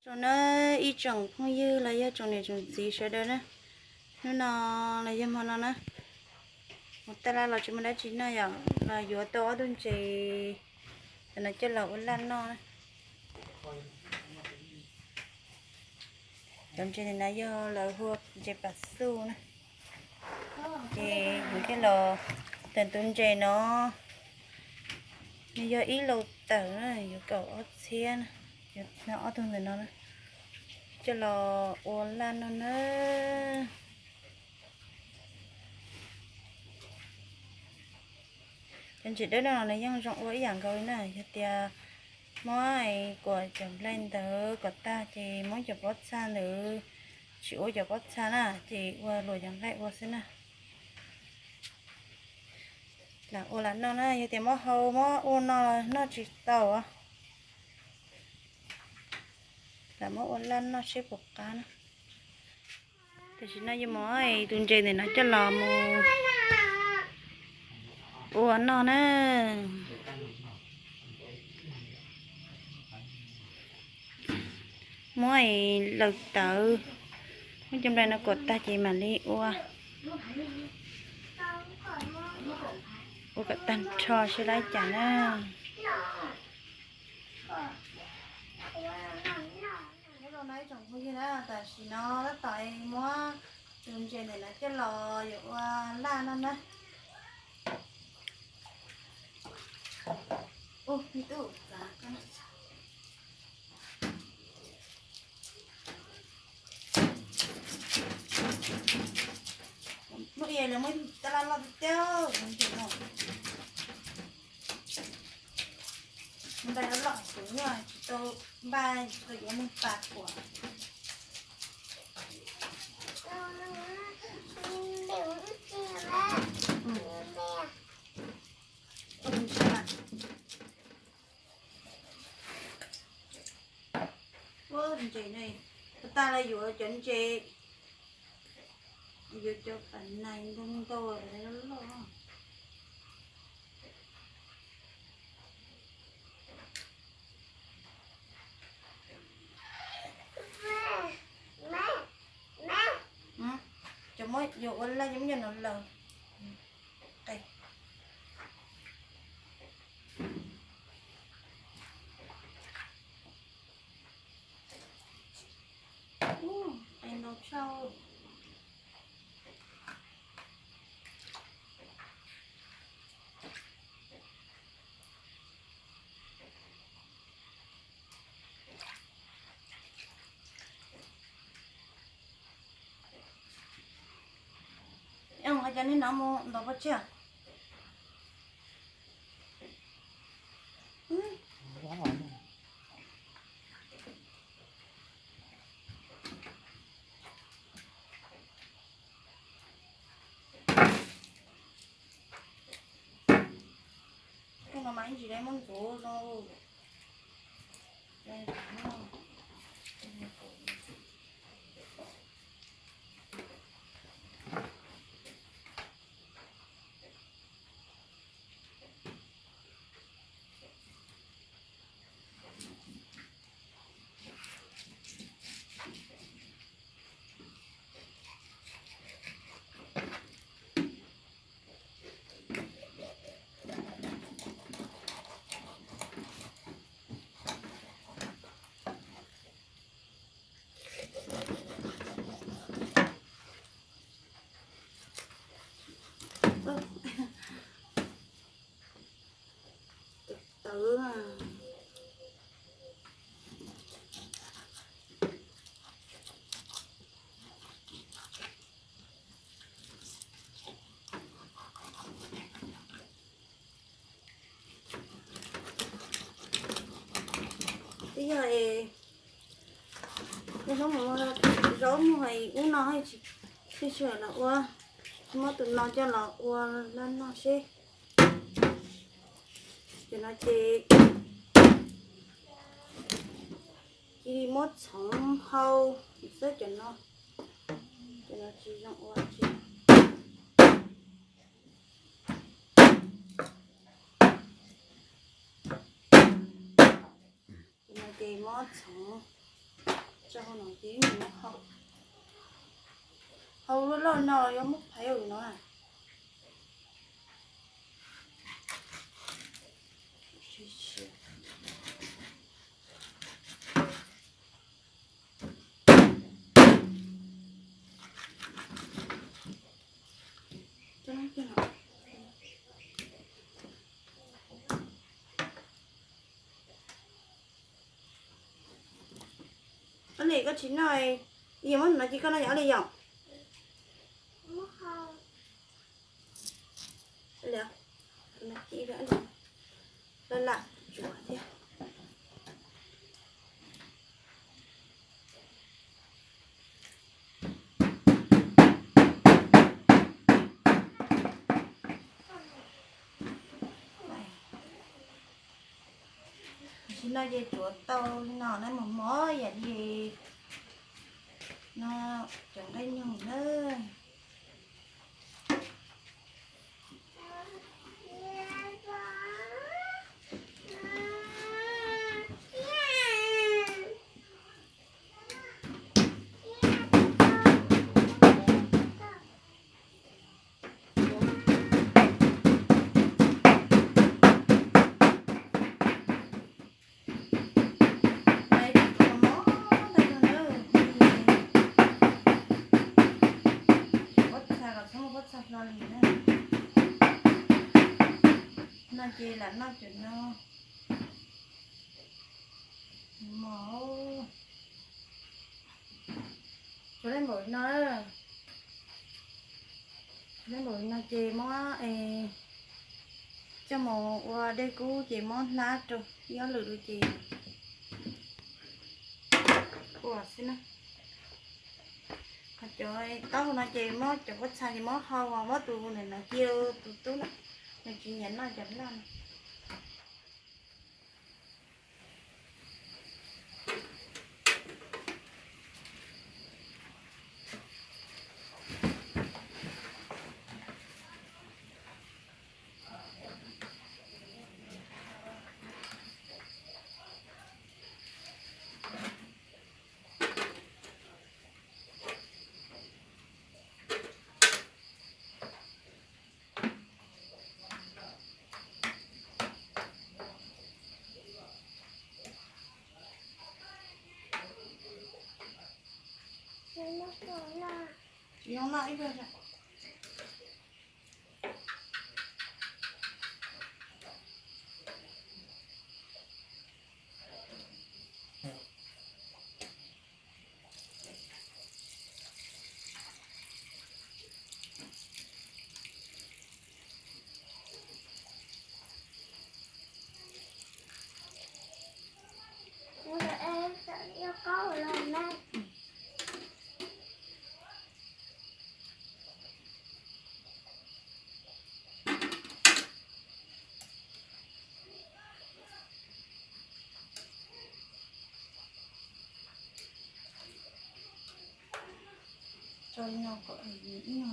Rau na ib tsoom phooj ywg los yog tsoom niam tsoom txiv sawv daws na, hnub no los yog hmo no na, mus taj laj los tsis muaj dab tsi noj yom, los yuav tau ob tug ntses no coj los ua laj noj na. Cov ntses no yog lawv hu ua ntses pas xuj na. Ces yuav coj los, tawm tus ntses no, nws yog ib laus tawm na, yuav kaum ob txhiab na, ob tug ntawm no na, coj los ua laj noj na. Cov ntses dawb no nws yeej zoo ua ib yam nkaus li na, yog tias muab kuam cov nqaij ntawd kom tag ces muab cov pob txha ntawd, tsis ua cov pob txha na, ces ua luam cov nqaij ua xwb na. Lam ua lam noj na, yog tias muab hau muab ua no noj tsis tau. Lam muab ua laj noj seb puas qab na. Tam sim no yuav muab tus ntses ntawm no coj los mus ua noj na. Muab laus tawm, muab cov nplai no kuam tag ces mam li ua, ua kom tag nrho seb lab cas na. Tam sim no tab tom muab tus ntses ntawm no coj los yuav ua laj no na. Hnub i lawv muab taj laj loj tiag tiag ntses no. Npaj loj loj kuv nyuaj tsis tau npaj tsis tau yuav neeg pas kuam. Ua ntses no, tas lawv yuav cov ntses, yuav cov pas nais ntau ntau loj loj. Cov muab yuav ua laj cov muab nyob no lawm. Qe ntau tshaj. Cov nej no mus ntov pob tseg. Tej no mas ib ntsis lawv muab ntxuav zoo. Tawv. Twb yog es zaub mus hais ub no tsis tshwm los ua, muab tus no coj los ua laj noj seb. Cov no ces cia li muab txhoov hau xwb, cov no, cov no tsis zoo ua tsi. Cov no ces muab txhoov. Hau no ces hau loj loj no yuav muab phais ua no. Ob li koj tsis noj, yog muab no ces koj noj yom, ob li yom. Lam lam tsuav thiab. Tam sim no ces tsuav tau li no na, mos mos yam li no, cov nqaij nyoog na. Pob txha los txhob muaj pob txha hlo li na. No ces lam noj cov no mos. Tsuav dej npaum li no, dej npaum li no ces muab coj mus ua dej kub ces muab hlab rau ib ob lwm ces ua xwb na. Qhov cov taub hau no ces muab cov pob txha ces muab hau, muab tus ntawm no cia tus tub na, nws tsis nyiam noj cov loj no. Tso li no kom ib no.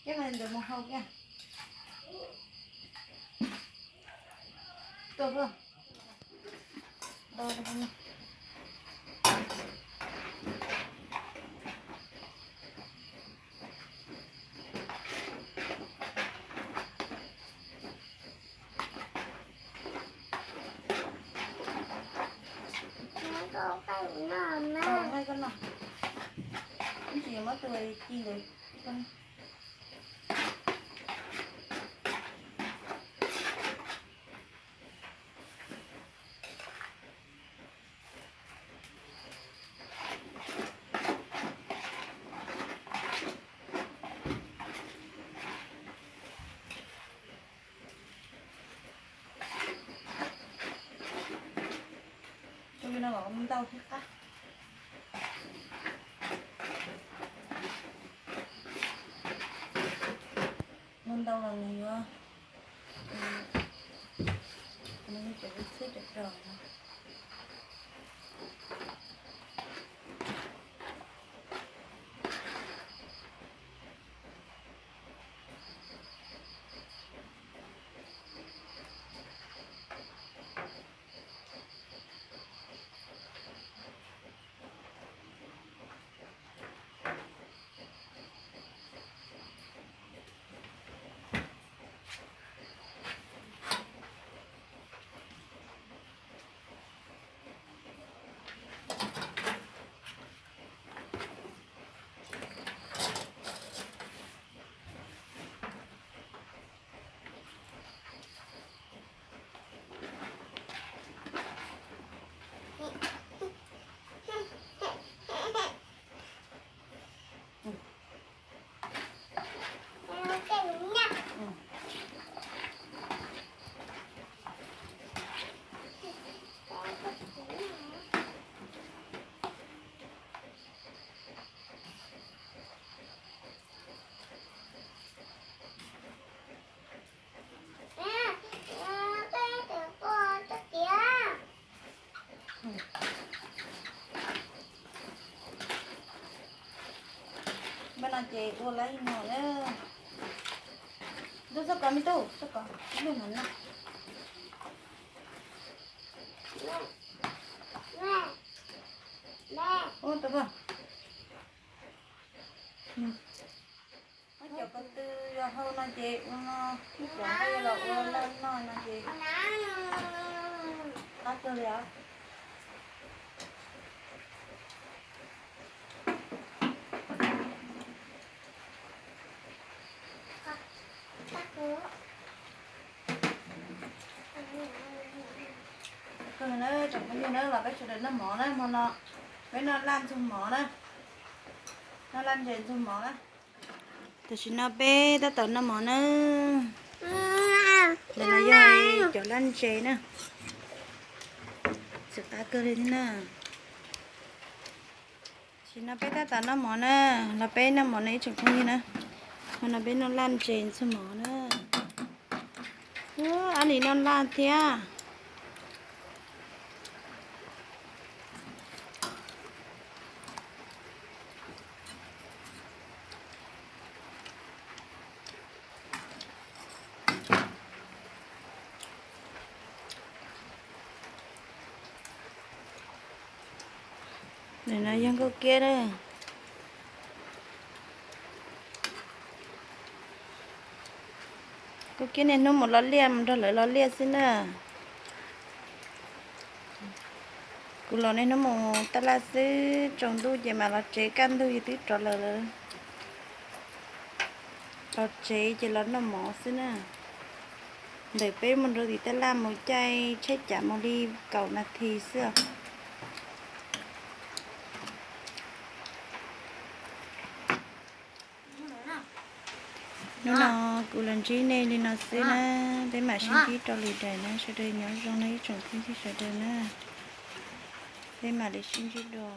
Coj ntawd mus hau kiag. Tuaj, tuaj. Ib ntsis muab tus ci ntawd. Tus no kom ntau thiab qab. Ntau los nws yuav, nws yuav cov txhwb cov rog no. Npaj no ces ua laib no na. Tub txoj kos me tub, txoj kos lug no na. Ua tau. Muab cov ko tw yog hau no ces ua no, muab cov nqaij los ua laj noj no ces qab kawg li os. Kawg na tsoom phooj ywg na, los peb sawv daws noj mov na, hmo no peb noj laj ntxuag mov na, noj laj ntses ntxuag mov na. Tam sim no peb tab tom noj mov na. Ntawm no yog cov laj ntses na, txawm qab kawg li thiab na. Tam sim no peb tab tom noj mov na, los peb noj mov na ib tsoom phooj ywg na. Hmo no peb noj laj ntses ntxuag mov na. Ab, li noj laj thiab. Nim no yog nkauj kiab na. Nkauj kiab niaj hnub mus lo liaj, mus nrog lawv lo liaj xwb na. Kuv los niaj hnub mus taj laj xwb, tsaus ntuj ces mam los tsev, kaj ntug ces twb rov lawm. Los tsev ces los noj mov xwb na. Ntawm peb mus rau tim taj laj mus caij tsheb cav mus li kaum nas this xwb os. Hnub no kuv los ntsib nej li no xwb na, peb mam sib ntsib rau lwm daim na, sawv daws nyob zoo na ib tsoom phooj ywg sawv daws na, peb mam li sib ntsib dua.